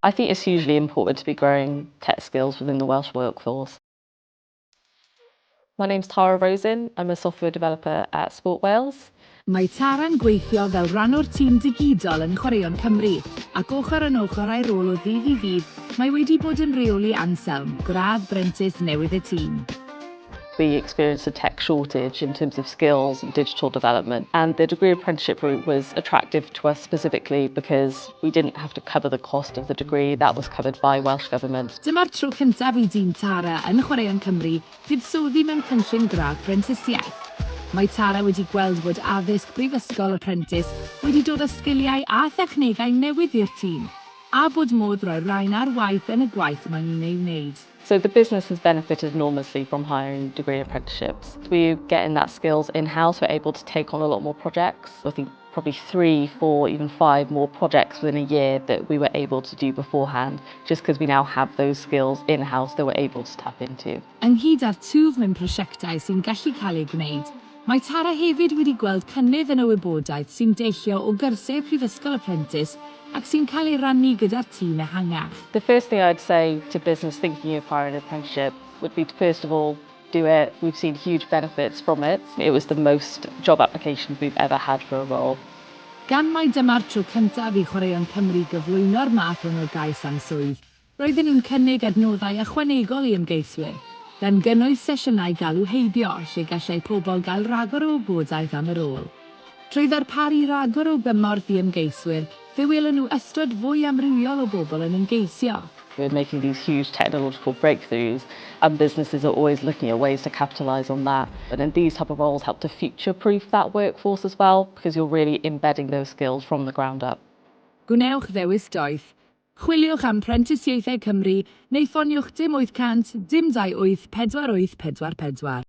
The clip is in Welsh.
I think it's hugely important to be growing tech skills within the Welsh workforce. My name's Tara Rosing. I'm a software developer at Sport Wales. Mae Tara'n gweithio fel rhan o'r tîm digidol yn Chwaraeon Cymru, ac ochr yn ochr â'i rôl o ddydd i ddydd, mae wedi bod yn rheoli Anselm, gradd brentis newydd y tîm. We experienced a tech shortage in terms of skills and digital development, and the degree apprenticeship route was attractive to us specifically because we didn't have to cover the cost of the degree. That was covered by Welsh Government. Dyma'r tro cyntaf i dîm Tara yn Chwaraeon Cymru fuddsoddi mewn cynllun gradd prentisiaeth. Mae Tara wedi gweld bod addysg Brifysgol Apprentice wedi dod â sgiliau a thechnegau newydd i'r tîm, a bod modd rhoi'r rhain ar waith yn y gwaith maen nhw'n ei wneud. So the business has benefited enormously from hiring degree apprenticeships. We're getting that skills in-house, we're able to take on a lot more projects. I think probably three, four, even five more projects within a year that we were able to do beforehand, just because we now have those skills in-house that we're able to tap into. Ynghyd â'r twf mewn prosiectau sy'n gallu cael eu gwneud, mae Tara hefyd wedi gweld cynnydd yn y wybodaeth sy'n deillio o gyrsiau Prifysgol Apprentice ac sy'n cael ei rannu gyda'r tîm ehangach. The first thing I'd say to business thinking of hiring an apprenticeship would be to first of all do it. We've seen huge benefits from it. It was the most job applications we've ever had for a role. Gan mai dyma'r tro cyntaf i Chwaraeon Cymru gyflwyno'r math hwn o gais am swydd, roedden nhw'n cynnig adnoddau ychwanegol i ymgeiswyr, gan gynnwys sesiynau galw heibio lle gallai pobl gael rhagor o wybodaeth am y rôl. Trwy ddarparu rhagor o gymorth i ymgeiswyr, fe welon nhw ystod fwy amrywiol o bobl yn ymgeisio. We're making these huge technological breakthroughs, and businesses are always looking at ways to capitalise on that. And then these type of roles help to future-proof that workforce as well, because you're really embedding those skills from the ground up. Gwnewch ddewis doeth. Chwiliwch am Prentisiaethau Cymru neu ffoniwch 0 800 0 28 48 44.